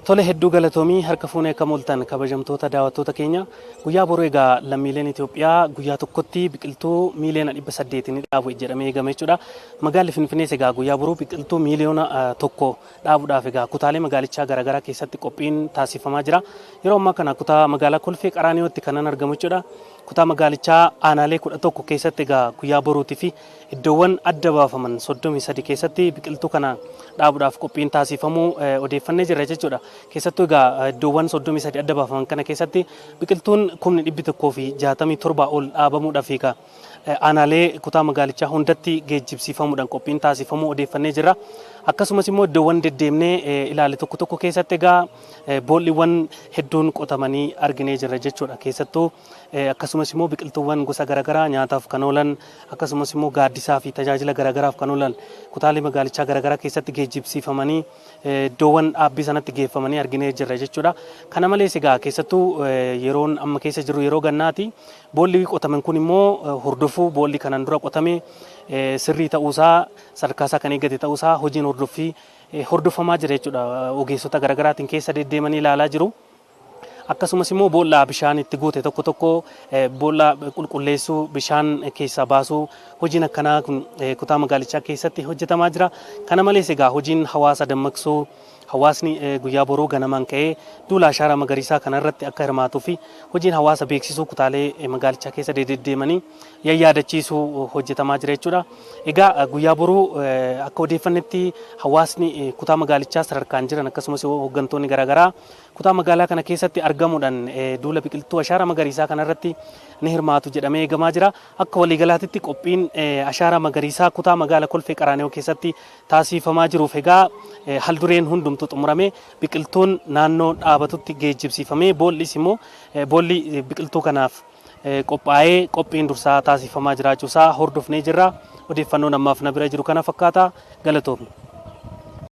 Tole, hedduu galatoomii. Harka fuunee, akkam ooltan kabajamtoota daawwattoota keenya? Guyyaa boruu egaa lammiileen Itoophiyaa guyyaa tokkotti biqiltuu 800,000,000 ni dhaabu jedhamee eegama jechuudha. Magaalli Finfinnees egaa guyyaa boruu biqiltuu 1,000,000 dhaabuudhaaf egaa kutaalee magaalichaa garaagaraa keessatti qophiin taasifamaa jira. Yeroo ammaa kana kutaa magaalaa Kolfee Qaraaniyootti kanan argamu jechuudha. Kutaa magaalichaa aanaalee 11 keessatti egaa guyyaa boruutii fi iddoowwan adda baafaman 33 keessatti biqiltuu kana dhaabuudhaaf qophiin taasifamuu odeeffannee jirra jechuudha. Keessattuu egaa iddoowwan 33 adda baafaman kana keessatti biqiltuun 167,000 ol dhaabamuudhaaf egaa aanaalee kutaa magaalichaa hundatti geejjibsiifamuudhaan qophiin taasifamuu odeeffannee jirra. Akkasumas immoo iddoowwan deddeemnee ilaale tokko tokko keessatti egaa bool'iiwwan hedduun qotamanii arginee jirra jechuudha. Keessattuu akkasumas immoo biqiltuuwwan gosa garaagaraa nyaataaf kan oolan, akkasumas immoo gaaddisaa fi tajaajila garaagaraaf kan oolan kutaalee magaalichaa garaagaraa keessatti geejjibsiifamanii iddoowwan dhaabbii sanatti geeffamanii arginee jirra jechuudha. Kana malees egaa keessattuu yeroon amma keessa jirru yeroo gannaati. Boolli qotaman kun immoo hordofuu, boolli kanaan dura qotame sirrii ta'uusaa, sadarkaa isaa kan eeggate ta'uusaa hojiin hordoffii hordofamaa jira jechuudha. Ogeessota garaagaraatiin keessa deddeemanii ilaalaa jiru. Akkasumas immoo boolla bishaan itti guute tokko tokko boolla qulqulleessuu, bishaan keessaa baasuu, hojiin akkanaa kun kutaa magaalichaa keessatti hojjetamaa jira. Kana malees egaa hojiin hawaasa dammaqsuu, hawaasni guyyaa boruu ganamaan ka'ee duula ashaaraa magariisaa kanarratti akka hirmaatuu fi hojiin hawaasa beeksisuu kutaalee magaalichaa keessa deddeemanii yayyaadachiisuu hojjetamaa jira jechuudha. Egaa guyyaa boruu akka odeeffannetti hawaasni kutaa magaalichaa sadarkaan jiran, akkasumas hooggantoonni garaagaraa kutaa magaalaa kana keessatti argamuudhaan duula biqiltuu ashaaraa magariisaa kanarratti ni hirmaatu jedhamee eegamaa jira. Akka waliigalaatitti qophiin ashaaraa magariisaa kutaa magaala Kolfee Qaraaniyoo keessatti taasifamaa jiruuf egaa haldureen hundumtuu xumurame, biqiltuun naannoo dhaabatutti geejjibsiifamee, bool'is immoo boolli biqiltuu kanaaf qophaa'ee qophiin dursaa taasifamaa jiraachuusaa hordofnee jirra. Odeeffannoon ammaaf na bira jiru kana fakkaata. Galatoomi.